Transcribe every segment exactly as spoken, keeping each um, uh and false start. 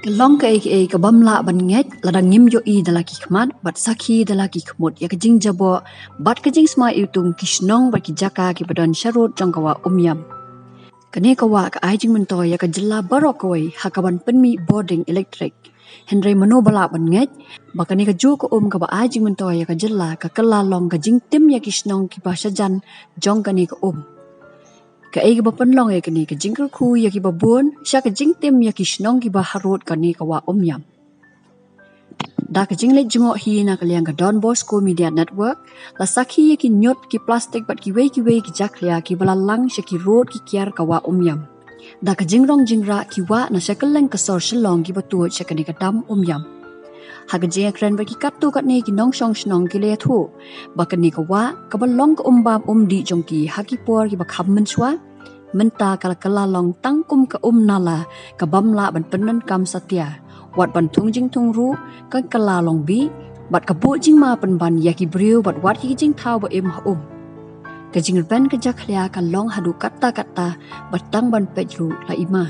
Ka long kaei kaei ka bym lah ban ngeit lada ngim ïohi da la ki khmat bad sakhi da la ki khmut ïa ka jingjaboh bad ka jingsma iwtung ki shnong bad ki jaka kiba don sharud jong ka wah Umiam. Kane ka wah ka ai jingmyntoi ïa ka jylla baroh kawei ha ka ban pynmih bording elektrik. Hynrei mano ba lah ban ngeit ba kane ka juh ka um kaba ai jingmyntoi ïa ka jylla ka kylla long ka jingtim ïa ki shnong kiba shajan jong kane ka um. Kaei kaba pynlong ïa kane ka jingkyrkhu ïa kiba bun sha ka jingtim ïa ki shnong kiba harud kane ka wah Umiam. Da ka jingleit jngoh hi na ka liang ka Don Bosco Media Network, la sakhi ïa ki ñiut, ki plastik bad kiwei kiwei ki jakhlia kiba la lang sha ki rud ki kiar ka wah Umiam. Da ka jingrong jingrah ki wah na sha kylleng ka sor Shillong kiba tuid sha kane ka dam Umiam. Ha ka jingïakren bad ki katto katne ki nongshong shnong ki la ïathuh ba kane ka wah kaba long ka um bam um dih jong ki ha ki por kiba kham mynshuwa, mynta ka la kylla long tang kum ka um nala ka bym lah ban pyndonkam satia. Wat ban thung jingthung ruh ka kylla long bih bad ka buh jingma pynban ïa ki briew bad wat ki jingthaw ba im ha um. Ka jingrben ka jakhlia ka long haduh katta katta bad tang ban peit ruh la i ma.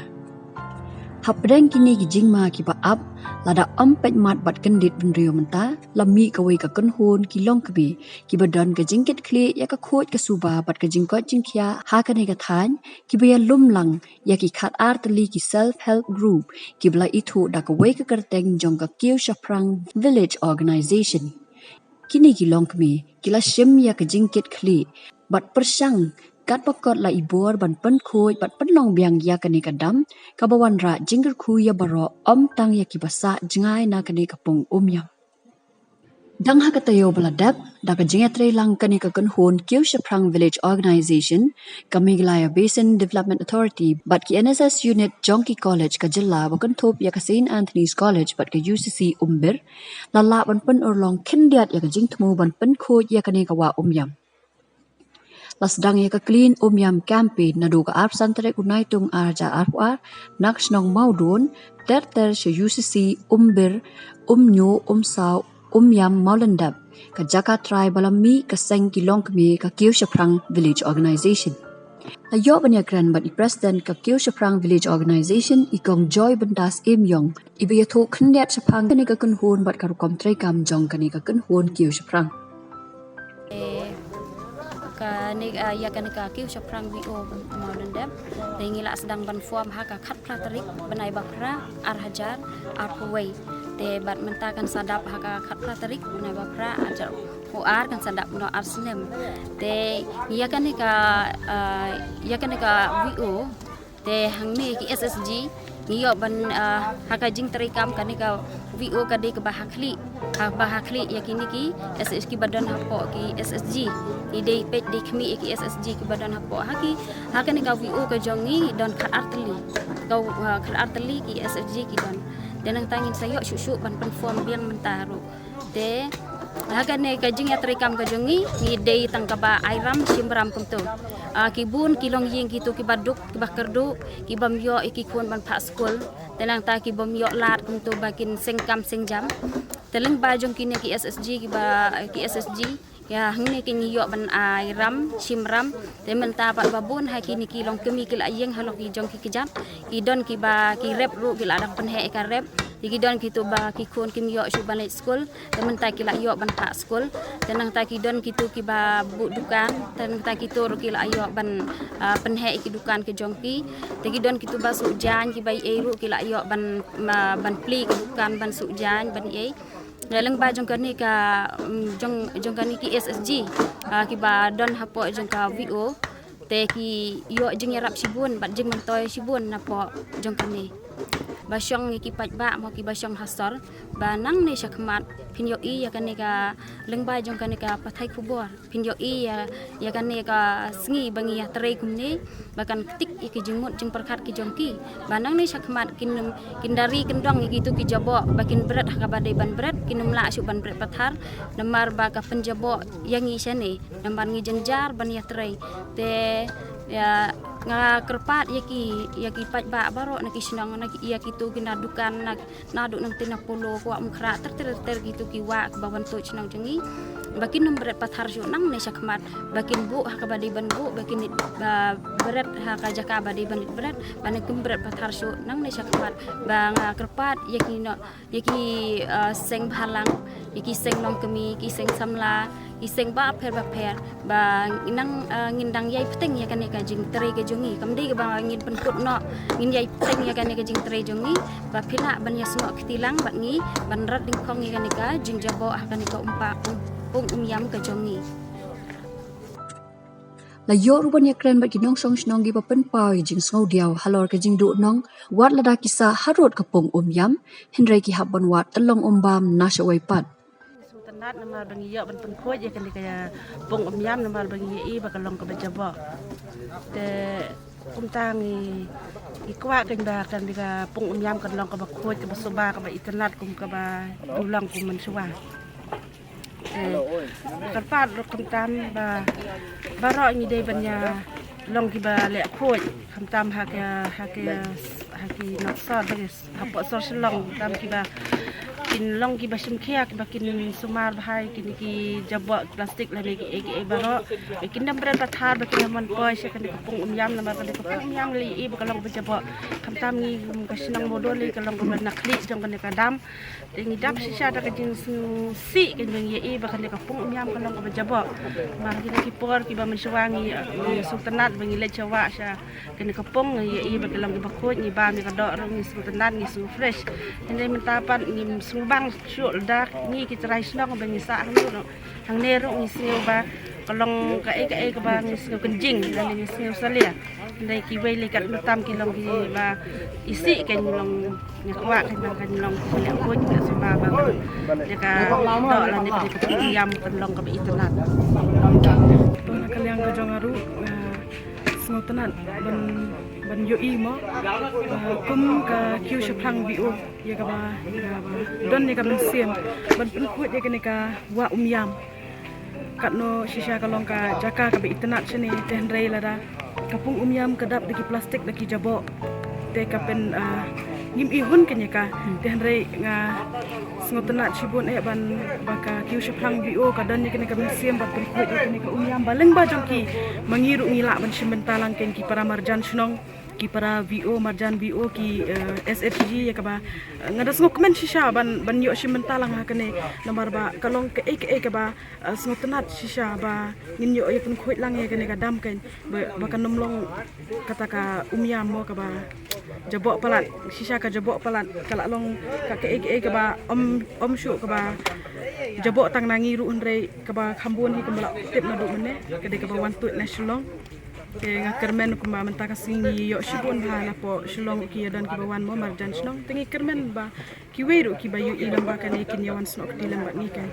Hapdeng kine ki jingma kiba ap, lada ym peit mat bad kyndit bynriew mynta, la mih kawei ka kynhun ki longkmie kiba don ka jingkitkhlieh ïa ka khuid ka suba bad ka jingkoit jingkhiah ha kane ka thaiñ, kiba ïalum lang ïa ki khatar tylli ki self help group kiba la ithuh da kawei ka kyrteng jong ka Kiew Shaphrang Village Organization. Kine ki longkmie ki la shim ïa ka jingkitkhlieh bad pyrshang katba kot la i bor ban pynkhuid bad pynlong biang ïa kane ka dam kaba wanrah jingkyrkhu ïa baroh, ym tang ïa kiba sah jngai na kane ka pung Umiam. Dang ha ka taïew ba la dep, da ka jingïatreilang kane ka kynhun Kiew Shaphrang Village Organization, ka Meghalaya Basin Development Authority bad ki N S S unit jong ki college ka jylla ba kynthup ïa ka Saint Anthony's College bad ka U C C Umbir, la lah ban pynurlong khyndiat ïa ka jingthmu ban pynkhuid ïa kane ka wah Umiam. La sdang ïa ka Clean Umiam campaign naduh ka arphew san tarik u Naitung ar hajar arphew ar na ka shnong Mawdun ter ter sha U C C Umbir, Umñiuh, Umsaw, Umiam, Mawlyndep, ka jaka trai ba la mih ka seng ki longkmie ka Kiew Shaphrang Village Organization. La ïoh ban ïakren bad i President ka Kiew Shaphrang Village Organization, i Kong Joy Byndas Ïeimïong, iba ïathuh khyndiat shaphang kane ka kynhun bad ka rukom treikam jong kane ka kynhun Kiew Shaphrang. Eh, kane, ah, ïa kane ka Kiew Shaphrang V O Mawlyndep, te ngi la sdang ban form ha ka khatphra tarik bnai ba phra ar hajar arphew wei. Te bad mynta kan sa dap ha ka khatphra tarik bnai ba phra ar hajar arphew ar, kan sa dap noh ar snem. Te ïa kane ka, ah, ïa kane ka V O, te hangne ki S H G ngi ïoh ban, ah, ha ka jingtreikam kane ka V O ka dei kaba ha khlieh, kaba ha khlieh ïa kine ki S H G kiba don hapoh ki S H G. Ngi dei peit dei khmih ïa ki S H G kiba don hapoh ha ki, ha kane ka V O ka jong ngi don khatar tylli. Ka, ah, khatar tylli ki S H G ki don. Te nangta ngin sa ïoh shuh shuh ban pynform biang mynta ruh. Te ha kane ka jingïatreikam ka jong ngi, ngi dei tang kaba ai ram shim ram kumto. Ah, ki bun ki longïing kito kiba duk, kiba kyrduh, ki bym ïoh ïa ki khun ban phah skul. Te nangta ki bym ïoh lad kumto ba kin seng kam seng jam. Te lyngba jong kine ki S H G kiba, ki S H G, ïa hangne ki ngi ïoh ban ai ram shim ram. Te mynta pat ba bun ha kine ki longkmie ki la ïeng halor ki jong ki kjat. Ki don kiba ki rep ruh ki la dang pynheh ïa ka rep. Te ki don kito ba ki khun kim ïoh shuh ban leit skul. Te mynta ki la ïoh ban phah skul. Te nangta ki don kito kiba buh dukan. Te nangta kito ruh ki la ïoh ban, ah, pynheh ïa ki dukan ki jong ki. Te ki don kito ba suh jaiñ kiba ei ei ruh ki la ïoh ban, ma, ban plie ki dukan ban suh jaiñ ban ei ei. Lyngba jong kane ka, mm, jong, jong kane ki S H G, ah, kiba don hapoh jong ka V O. Te ki ïoh jingïarap shibun bad jingmyntoi shibun napoh jong kane. Ba shong ïa ki paidbah mo kiba shong ha sor, ba nangne shakhmat phin ïohi ïa kane ka lyngba jong kane ka pathai khubor. Phin ïohi ïa, ïa kane ka sngi ba ngi ïatrei kumne, ba kan ktik ïa ki jingmut jingpyrkhat ki jong ki. Ba nangne shakhmat kin, kin da ri kyndong ïa kito ki jaboh, ba kin bret ha kaba dei ban bret, kin ym lah shuh ban bret pathar, namar ba ka pynjaboh ïa ngi shane, namar ngi jynjar ban ïatrei. Te, ïa, Nga kyrpad ïa ki, ïa ki paidbah baroh na ki shnong, na ki, ïa kitu ki na dukan, na, naduh nangtei na Polo, Kwah Umkhrah, ter ter ter kitu ki wah kiba wan tuid shnong jong ngi. Ba kin ym bret pathar shuh nangne shakhmat, ba kin buh ha kaba dei ban buh, ba kin leit, ba bret ha ka jaka ba dei ban leit bret, ba kin ym bret pathar shuh nangne shakhmat. Ba nga kyrpad ïa ki noh, ïa ki, ah, seng bhalang, ïa ki seng longkmie, ki seng samla, ki seng bapher bapher, ba nang, ah, ngin dang ïai bteng ïa kane ka jingtrei ka jong ngi. Kam dei kaba ngin pynkut noh, ngin ïai bteng ïa kane ka jingtrei jong ngi, ba phi lah ban ïasnoh kti lang bad ngi, ban rat dyngkhong ïa kane ka jingjaboh ha kane ka umpa, um, pung um ïam ka jong ngi. La ïoh ruh ban ïakren bad ki nongshong shnong kiba pynpaw ïa jingsngewdiaw halor ka jingduhnong, wat lada ki sah harud ka pung um ïam, hynrei ki hap ban wad tyllong um bam na shawei pat. Sngewtynnat namar ba ngi ïoh ban pynkhuid ïa kane ka pung um ïam namar ba ngi ïohi ba ka long kaba jaboh. Te kumta ngi, ngi kwah kein ba kane ka pung um ïam kan long kaba khuid, kaba suba, kaba itynnat kum kaba duh long kum mynshuwa. Te kyrpad ruh khamtam ba baroh ngi dei ban ïa long kiba leh khuid, khamtam ha ka, ha ka, ha ki nongshong ba ngi hapoh sor Shillong, tam kiba kin long kiba shim khia, kiba kin sumar bha ïa kine ki jaboh plastik lane kiei kiei baroh. Ba kin ym bret pathar, ba kin ym wan poi sha kane ka pung um ïam namar kane ka pung um ïam la ïohi ba ka long ba jaboh. Khamtam ngi kum ka shnong Mawdon la ka long kaba na khlieh jong kane ka dam. Te ngi dap shisha da ka jingsngewsih kein ba ngi ïohi ba kane ka pung um ïam ka long kaba jaboh. Namar kine ki por kiba mynshuwa ngi, ngi sngewtynnat ba ngi leit sha wah sha kane ka pung, ngi ïohi ba ka long kaba khuid, ngi bam ïa ka doh ruh ngi sngewtynnat, ngi sngew fresh. Hynrei mynta pat ngim sngewbang shuh lada ngi ki trai shnong ba ngi sah hangne ruh, hangne ruh ngi sngew ba ka long kaei kaei kaba ngi sngew kynjing lane ngi sngew salia. Hynrei kiwei lei katno tam ki long kiba isih kein, long, nga kwah kein ba kan long kiba leh khuid, kiba leh suba, ba ïa ka doh lane ka pung um ïam kan long kaba itynnat. To na ka liang ka jong nga ruh, nga sngewtynnat ban, ban ïohi mo, ah, kum ka kiew shaphrang V O ïa kaba, ïa kaba don ïa ka mynsiem ban pynkhuid ïa kane ka wah um ïam. Katno shisha ka long ka jaka kaba itynnat shane, te hynrei lada ka pung um ïam ka dap da ki plastik da ki jaboh, te ka pyn, ah, ngim i hun kein ïa ka. Te hynrei nga sngewtynnat shibun eh ban ba ka kiew shaphrang V O ka don ïa kane ka mynsiem ban pynkhuid ïa kane ka um ïam ba lyngba jong ki ma ngi ruh ngi lah ban shim bynta lang kein, ki para marjan shnong, ki para V O, marjan V O, ki, eh, S H G ïa kaba, eh, nga da sngewkmen shisha ban, ban ïoh shim bynta lang ha kane namar ba ka long kaei kaei kaba, eh, sngewtynnat shisha ba ngin ïoh ïa pynkhuid lang ïa kane ka dam kein ba, ba kan ym long kata ka um ïam mo kaba jaboh palat, shisha ka jaboh palat, ka la long ka kaei kaei kaba ym, ym shuh kaba jaboh tang na ngi ruh hynrei kaba kham bun hi kumba la tip naduh mynne, ka dei kaba wan tuid na Shillong. Te nga kyrmen kumba mynta ka sngi ngi ïoh shibun bha na poh Shillong ki ïa don kiba wan mo marjan shnong. Te ngi kyrmen ba kiwei ruh kiba ïohi lem ba kane kin ïa wan snoh kti lem bad ngi kein.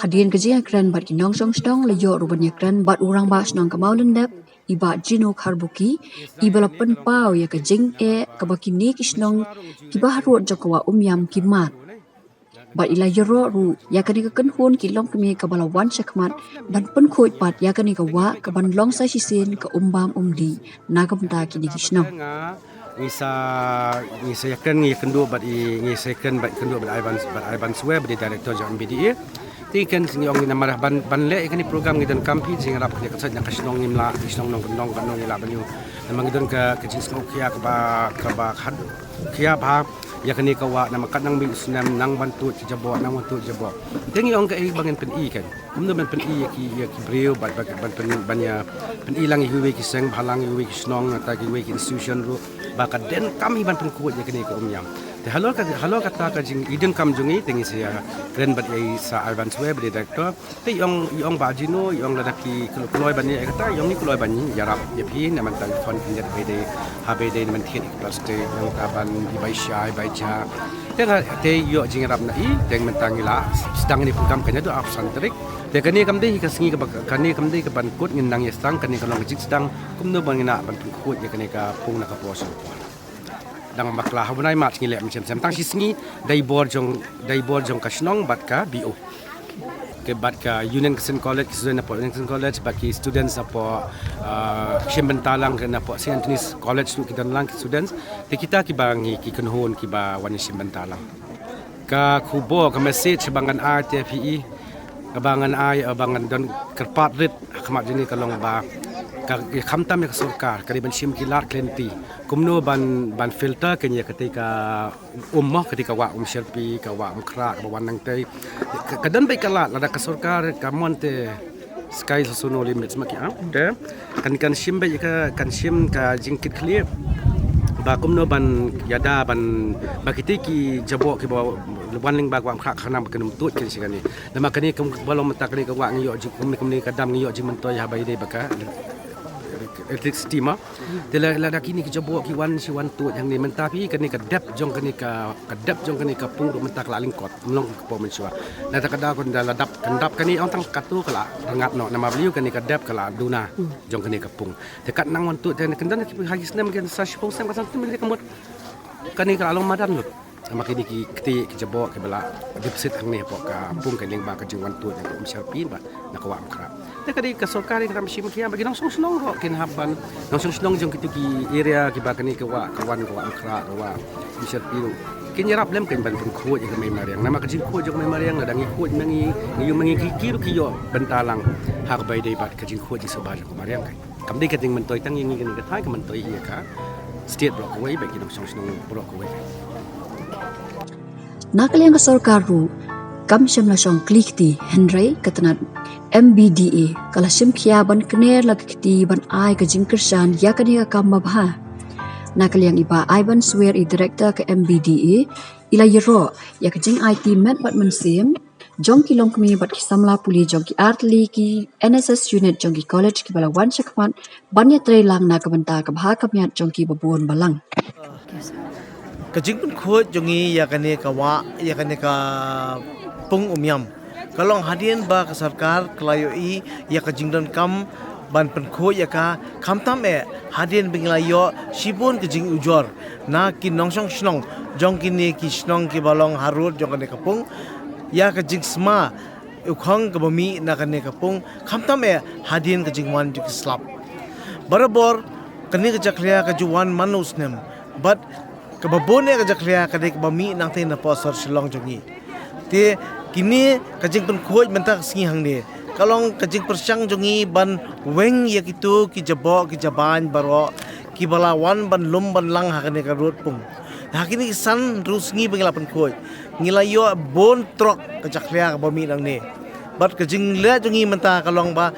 Hadien ka jingïakren bad ki nongshong shnong la ïoh ruh ban ïakren bad u rangbah shnong ka Mawlyndep, i Bah Jino Kharbuki, iba la pynpaw ïa ka jingeh kaba kine ki shnong kiba harud jong ka wah um ïam ki mad. Bad i la ïaroh ruh ïa kane ka kynhun ki longkmie kaba la wan shakhmat ban pynkhuid pat ïa kane ka wah kaban long sa shisien ka um bam um dih na ka bynta kine ki shnong. Ngi sa, ngi sa ïakren, ngi ïakynduh bad i, ngi sa ïakren bad ïakynduh bad Ivan, bad Ivan Swe, bad i director jong M B D A. Te ngi kren, ngi ong ngi namar ban, ban leh ïa kane program ngi donkam phi jingïarap kane ka sait na ka shnong, ngim lah, ki shnong nongkyndong, nongkyndong ngi lah ban ïoh. Namar ngi don ka, ka jingsngewkhia kaba, kaba khadkhia bha ïa kane ka wah, namar katba nang mih snem nang ban tuid jaboh, nang ban tuid jaboh. Te ngi ong kaei ba ngin pyni kein. Kumno ban pyni ïa ki, ïa ki briew, ban, ban, ban pyn, ban ïa pyni lang ïa kiwei ki seng bhalang, ïa kiwei ki shnong, nangta kiwei ki institution ruh ba ka donkam hi ban pynkhuid ïa kane ka um ïam. Te halor ka, halor kata ka jing, i donkam jong ngi, te ngi sa ïakren bad i Sir Ivan Swe, bad i director. Te i ong, i ong Bah Jino, i ong lada ki kloi ban ïa kata, i ong ngi kloi ban ïarap ïa phi, na mynta i khon khyndiat ba i dei, haba i dei na mynta i plastik, nangta ban i bai sha, i bai ja. Te nga, te ïoh jingïarap na i, te mynta ngi la sdang ïa kane ka program, kane haduh arphew san tarik. Te kane kam dei hi ka sngi kaba, kane kam dei kaban kut, ngin nang ïa sdang, kane ka long ka jingsdang kumno ba ngin nang ban pynkhuid ïa kane ka pung na ka por sha ka por. Dang bakla ha u bnai March ngi leh mynshem shem, tang shi sngi da i bor jong, da i bor jong ka shnong bad ka B O. Ki bad ka Union Christian College, ki student napoh Union Christian College, bad ki students napoh, ah, shim bynta lang napoh Saint Anthony's College ruh ki don lang ki students. Te kita kiba ngi ki kynhun kiba wan shim bynta lang. Ka khubor, ka message ba ngan ai te phi i, ba ngan ai, ba ngan don kyrpad rit ha khmat jong ngi ka long ba ka, khamtam ïa ka sorkar ka dei ban shim ki lad ki lynti kumno ban, ban filter kane ïa katei ka um mo, katei ka wah um sharpi, ka wah um khrah kaba wan nangtei. Ka, ka don beit ka lad, lada ka sorkar ka mon te sky is also no limit, ma ki am te kan, kan shim beit ka, kan shim ka jingkit khlieh ba kumno ban ïada ban, ba kitei ki jaboh kiba wan lyngba ka wah um khrah khnang ba kin ym tuid kin shi kane. Namar kane kumba long mynta kane ka wah ngi ïoh jing, kumne, kumne ka dam ngi ïoh jingmyntoi haba ïadei bad ka electricity ma. Te la, lada kine ki jaboh ki wan shi wan tuid hangne, mynta phi kane ka dep jong kane ka, ka dep jong kane ka pung ruh mynta ka la lyngkot, ym long ka por mynshuwa. Lada ka daw kan da la dap, kan dap kane ong tang katto ka la rngat noh, namar balei kane ka dep ka la duna jong kane ka pung. Te kat nang wan tuid te kan don ki ha ki snem ki sa shiphew snem ka san snem ka mut kane ka la long madan lut. Namar kine ki kti ki jaboh kiba la dep sit hangne hapoh ka pung ka lyngba ka jingwan tuid jong ka um sharpi bad na ka wah um khrah. Te ka dei ka sorkar ka dang shim khia bad ki nongshong shnong ruh kin hap ban, nongshong shnong jong kito ki area kiba kane ka wah ka wan ka wah um khrah ka wah um sharpi ruh kin ïarap lem kan ban pynkhuid ïa ka mei mariang. Namar ka jingkhuid jong ka mei mariang lada ngi khuid ma ngi, ngi ïoh ma ngi ki, ki ruh ki ïoh bynta lang ha kaba ïadei bad ka jingkhuid jingsuba jong ka mariang kan. Kam dei ka jingmyntoi tang ïa ngi kane ka thaiñ, ka myntoi ïa ka state baroh kawei bad ki nongshong shnong baroh kawei. Na ka liang ka sorkar ruh kam shym la shong kli kti, hynrei ka tnat M B D A ka la shim khia ban kner la ka kti ban ai ka jingkyrshan ïa kane ka kam babha. Na ka liang i Bah Ivan Swer, i director ka M B D A, i la ïaroh ïa ka jingaiti met bad mynsiem jong ki longkmie bad ki samla pule jong ki artylli ki N S S unit jong ki college kiba la wan shakhmat ban ïatreilang na ka bynta ka bha ka miat jong ki babun balang. Ka jingpynkhuid jong ngi ïa kane ka wah, ïa kane ka pung Umiam, ka long hadien ba ka sorkar ka la ïohi ïa ka jingdonkam ban pynkhuid ïa ka, khamtam eh hadien ba ngi la ïoh shibun ka jingujor na ki nongshong shnong jong kine ki shnong kiba long harud jong kane ka pung ïa ka jingsma u khong kaba mih na kane ka pung, khamtam eh hadien ka jingwan jong ki slap. Barabor kane ka jakhlia ka ju wan man u snem bad kaba bun eh ka jakhlia ka dei kaba mih nangtei napoh sor Shillong jong ngi. Te kine ka jingpynkhuid mynta ka sngi hangne ka long ka jingpyrshang jong ngi ban weng ïa kito ki jaboh ki jabain baroh kiba la wan ban lum ban lang ha kane ka rud pung. Ha kine ki san hynriew sngi ba ngi la pynkhuid, ngi la ïoh bun trok ka jakhlia kaba mih nangne. Bad ka jingleh jong ngi mynta ka long ba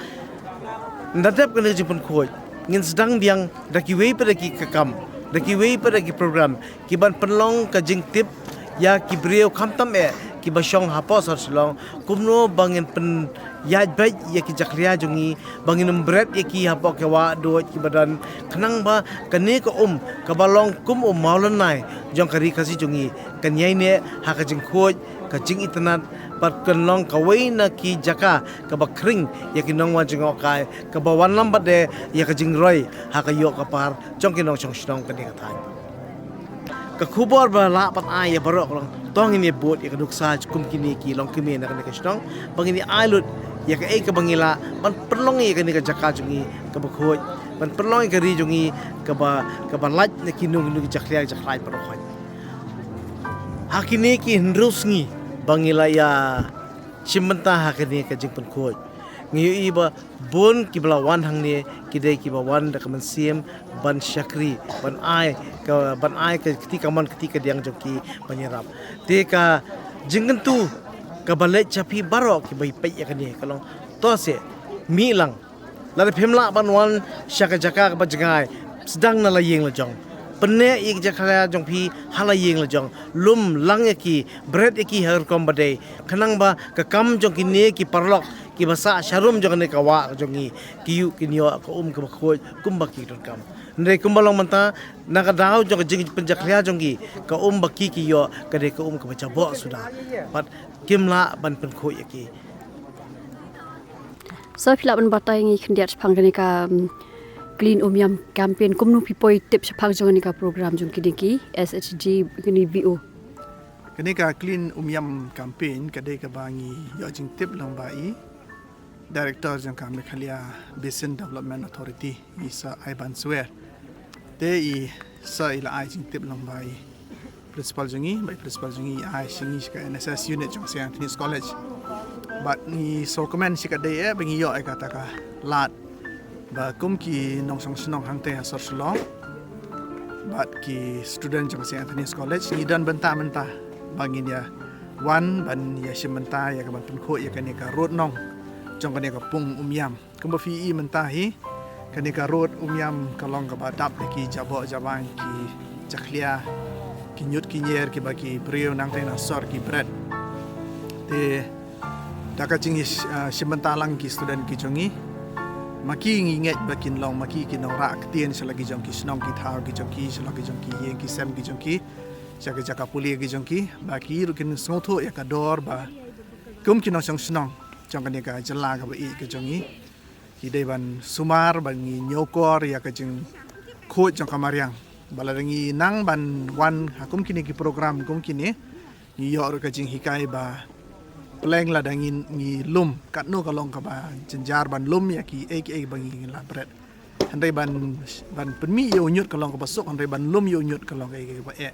ynda dep kane ka jingpynkhuid, ngin sdang biang da kiwei pat da ki kam, da kiwei pat da ki program kiban pynlong ka jingtip ïa ki briew khamtam eh kiba shong hapoh sor Shillong, kumno ba ngin pynïaid beit ïa ki jakhlia jong ngi, ba ngin ym bret ïa ki hapoh ki wah duid kiba don, khnang ba kane ka um kaba long kum u mawlynnai jong ka ri Khasi jong ngi kan ïaineh ha ka jingkhuid, ka jingitynnad, bad kan long kawei na ki jaka kaba khring ïa ki nongwan jngohkai, kaba wanlam bad de ïa ka jingroi ha ka ïoh ka par jong ki nongshong shnong kane ka thaiñ. Ka khubor ba lah ban ai ïa baroh ka long to ngin ïa bud ïa ka nuksa kum kine ki longkmie na kane ka shnong, ba ngin ïa ai lut ïa kaei kaba ngi lah ban pynlong ïa kane ka jaka jong ngi kaba khuid, ban pynlong ïa ka ri jong ngi kaba, kaba lait na kino kino ki jakhlia jakhlaiñ baroh khoit. Ha kine ki hynriew sngi ba ngi la ïa shim bynta ha kane ka jingpynkhuid, ngi ïohi ba bun kiba la wan hangne ki dei kiba wan da ka mynsiem ban shakri, ban ai ka, ban ai ka kti kamon kti kadiang jong ki ban ïarap. Te ka jingkyntu kaba leit sha phi baroh kiba peit ïa kane ka long, to se mih lang. Lada phim lah ban wan sha ka jaka kaba jngai, sdang na la ïing la jong. Pynneh ïa ki jakhlia jong phi ha la ïing la jong. Lum lang ïa ki, bret ïa ki ha ka rukom ba dei, khnang ba ka kam jong kine ki paralok kiba sah sharum jong kane ka wah jong ngi, ki ïoh, kin ïoh ka um kaba khuid kumba ki donkam. Hynrei kumba long mynta, na ka daw jong ka jingpynjakhlia jong ki, ka um ba ki, ki ïoh ka dei ka um kaba jaboh suda. Bad kim lah ban pynkhuid ïa ki. Sa phi lah ban batai ngi khyndiat shaphang kane ka, um, Clean Umiam campaign, kumno phi poi tip shaphang jong kane ka program jong kine ki S H G, kine V O? Kane ka Clean Umiam campaign ka dei kaba ngi ïoh jingtip lang ba i Director jong ka Meghalaya Basin Development Authority, i Sir Aiban Swer. Te i Sir i la ai jingtip lang ba i principal jong ngi, ba i principal jong ngi ai sha ngi sha ka N S S unit jong St Anthony's College. Bad ngi sngewkmen shi katdei eh ba ngi ïoh ïa kata ka lad ba kum ki nongshong shnong hangtei ha sor Shillong bad ki student jong St Anthony's College ngi don bynta mynta ba ngin ïa wan ban ïa shim bynta ïa ka ban pynkhuid ïa kane ka road nong jong kane ka pung Umiam. Kumba phi i mynta hi, kane ka road Umiam ka long kaba dap da ki jaboh jabain, ki jakhlia, ki ñiut ki ñier, kiba ki briew nangtei na sor ki bret. Te da ka jing, ah, shim bynta lang ki student ki jong ngi, ma ki ngi ngeit ba kin long ma ki ki nongrah ktien sha la ki jong ki shnong ki thaw ki jong ki, sha la ki jong ki ïing ki sem ki jong ki, sha ki jaka pule ki jong ki, ba ki ruh kin sngewthuh ïa ka dor ba kum ki nongshong shnong jong kane ka jylla kaba ïeit ka jong ngi, ki dei ban sumar ban ngi ñiewkor ïa ka jingkhuid jong ka mariang. Ba lada ngi nang ban wan ha kum kine ki program kum kine, ngi ïoh ruh ka jinghikai ba pleng lada ngi, ngi lum katno ka long kaba jynjar ban lum ïa kiei kiei ba ngi la bret. Hynrei ban, ban pynmih ïa u ñiut ka long kaba suk, hynrei ban lum ïa u ñiut ka long kaei kaei kaba eh.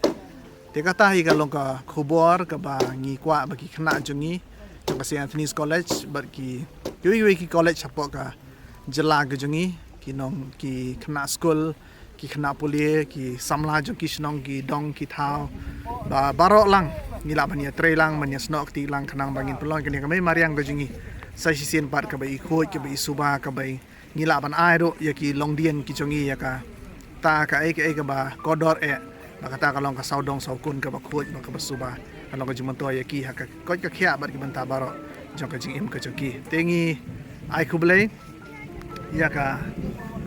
Te kata hi ka long ka khubor kaba ngi kwah ba ki khynnah jong ngi jong ka St Anthony's College bad ki, kiwei kiwei ki college hapoh ka jylla ka jong ngi, ki nong, ki khynnah skul, ki khynnah pule, ki samla jong ki shnong, ki dong ki thaw, ba baroh lang ngi lah ban ïatrei lang, ban ïasnoh kti lang khnang ba ngin pynlong kane ka mei mariang ka jong ngi sa shisien pat kaba i khuid, kaba i suba, kaba i ngi lah ban ai ruh ïa ki longdien ki jong ngi ïa kata kaei kaei kaba kordor eh, ba kata ka long ka sawdong sawkun kaba khuid bad kaba suba. Ka long ka jingmyntoi ïa ki ha ka koit ka khiah bad ki bynta baroh jong ka jingim ka jong ki. Te ngi ai khublei ïa ka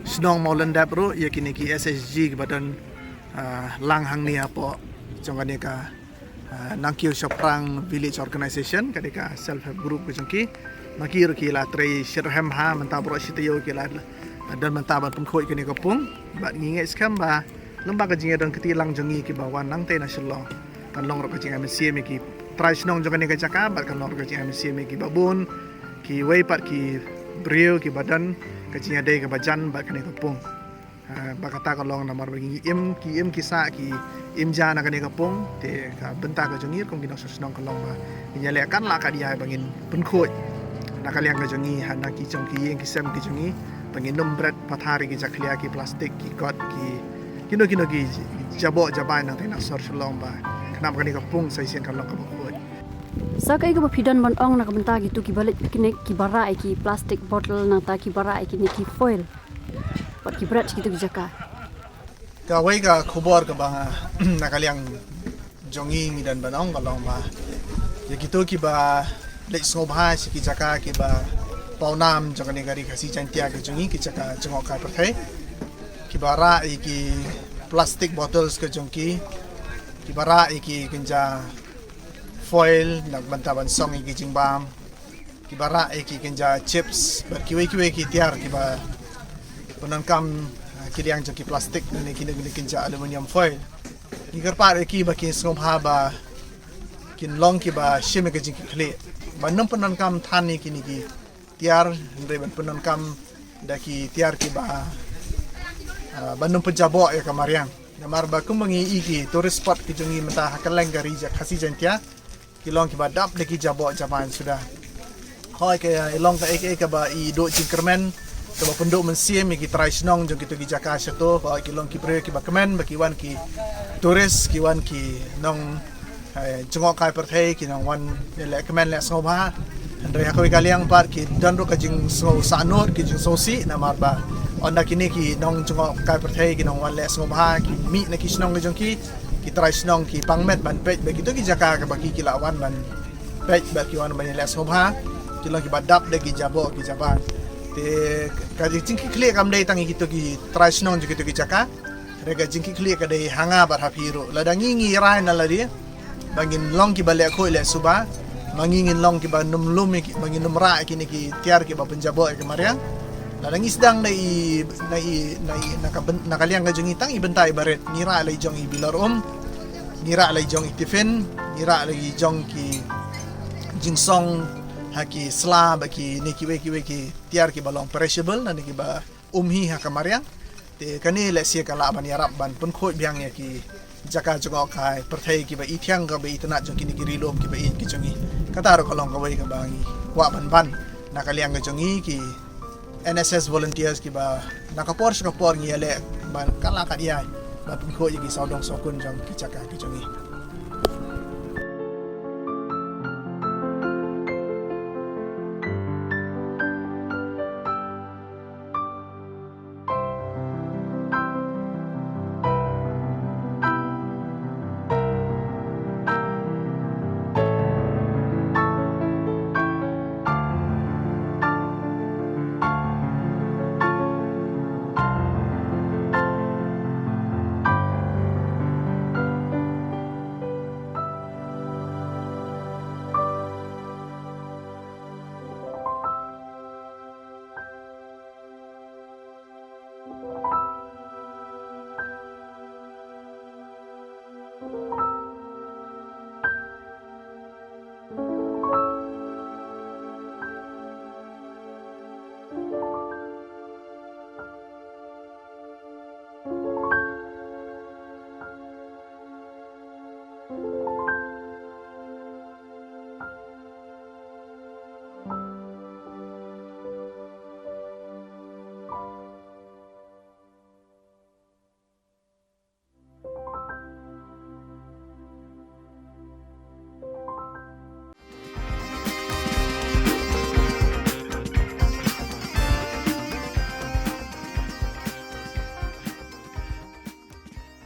shnong Mawlyndep ruh, ïa kine ki S H G kiba don, ah, lang hangne hapoh jong kane ka, ah, Nangkiew Shaphrang Village Organization, ka dei ka self help group ka jong ki. Ma ki ruh ki la trei shitrhem bha, mynta baroh shi taïew ki la don bynta ban pynkhuid kane ka pung. Bad ngi ngeit skhem ba lyngba ka jingïadon kti lang jong ngi kiba wan nangtei na Shillong, kan long ruh ka jingïamsiem ïa ki trai shnong jong kane ka jaka, bad kan long ruh ka jingïamsiem ïa kiba bun kiwei pat ki briew kiba don ka jingïadei kaba jan bad kane ka pung. Ah, ba kata ka long namar ba ngi im, ki im ki sah, ki im ja na kane ka pung. Te ka bynta ka jong ngi kum ki nongshong shnong ka long ba ngin ïaleh kan lah ka diai ba ngin pynkhuid na ka liang ka jong ngi, ha na ki jong ki ïing ki sem ki jong ngi, ba ngin ym bret pathar ïa ki jakhlia, ki plastik, ki kot, ki kino kino ki jaboh jabai nangtei na sor Shillong, ba khnang ba kane ka pung sa shisien kan long kaba khuid. Sa kaei kaba phi don ban ong na ka bynta kito kiba leit picnic, kiba rah ïa ki plastic bottle, nangta kiba rah ïa kine ki foil, bad ki bret kito ki jaka? Kawei ka khubor kaba na ka liang jong ngi ngi don ban ong ka long ba ïa kito kiba leit sngewbha sha ki jaka kiba pawnam jong kane ka ri Khasi Jaiñtia ka jong ngi, ki jaka jngohkai pyrthei, kiba rah ïa ki plastic bottles ka jong ki, kiba rah ïa ki kynja foil na ka bynta ban song ïa ki jingbam, kiba rah ïa ki kynja chips bad kiwei kiwei ki tiar kiba pyndonkam, ah, ki liang jong ki plastik ne kine kine kynja aluminium foil. Ngi kyrpad ïa ki ba kin sngewbha ba kin long kiba shim ïa ka jingkitkhlieh, ban ym pyndonkam than ïa kine ki tiar, hynrei ban pyndonkam da ki tiar kiba, ah, ban ym pynjaboh ïa ka mariang. Namar ba kumba ngi i ki tourist spot ki jong ngi mynta ha kylleng ka ri Khasi Jaiñtia, ki long kiba dap da ki jaboh jaban suda. Hooid, ka long kaei kaei kaba i duh jingkyrmen, kaba pynduh mynsiem ïa ki trai shnong jong kito ki jaka shato. Hooid, ki long ki briew kiba kmen ba ki wan ki tourist, ki wan ki nong, eh, jngohkai pyrthei, ki nong wan leh kmen leh sngewbha. Hynrei ha kawei ka liang pat ki don ruh ka jingsngewsahnud, ki jingsngewsih, namar ba ynda kine ki nong jngohkai pyrthei ki nong wan leh sngewbha, ki mih na ki shnong ki jong ki, ki trai shnong ki pang met ban peit ba kito ki jaka kaba ki ki la wan ban peit bad ki wan ban ïaleh sngewbha, ki long kiba dap da ki jaboh ki jaban. Te ka jingkitkhlieh kam dei tang ïa kito ki trai shnong jong kito ki jaka. Re ka jingkitkhlieh ka dei ha nga bad ha phi ruh. Lada ngi ngi rai na lade ba ngin long kiba leh khuid leh suba, ma ngi ngin long kiba nym lum ïa ki, ba ngin nym rah ïa kine ki tiar kiba pynjaboh ïa ka mariang. Lada ngi sdang na i, na i, na i, na ka byn-, na ka liang ka jong ngi tang i bynta iba rit, ngi rah la i jong i Bilor Um, Ngi rah la i jong i tiffin, ngi rah la i jong ki jingsong, ha ki sla bad kine kiwei kiwei ki tiar kiba long perishable, na ne kiba um hi ha ka mariang. Te kane lehse ka lah ban ïarap ban pynkhuid biang ïa ki jaka jngohkai pyrthei kiba i thiang kaba i tynnad jong kine ki ri lum kiba i ki jong ngi. Kata ruh ka long kawei kaba ngi kwah ban ban na ka liang ka jong ngi ki N S S volunteers kiba na ka por sha ka por ngi ïaleh ban kylla kat ïai ban pynkhuid ïa ki sawdong sawkun jong ki jaka ki jong ngi.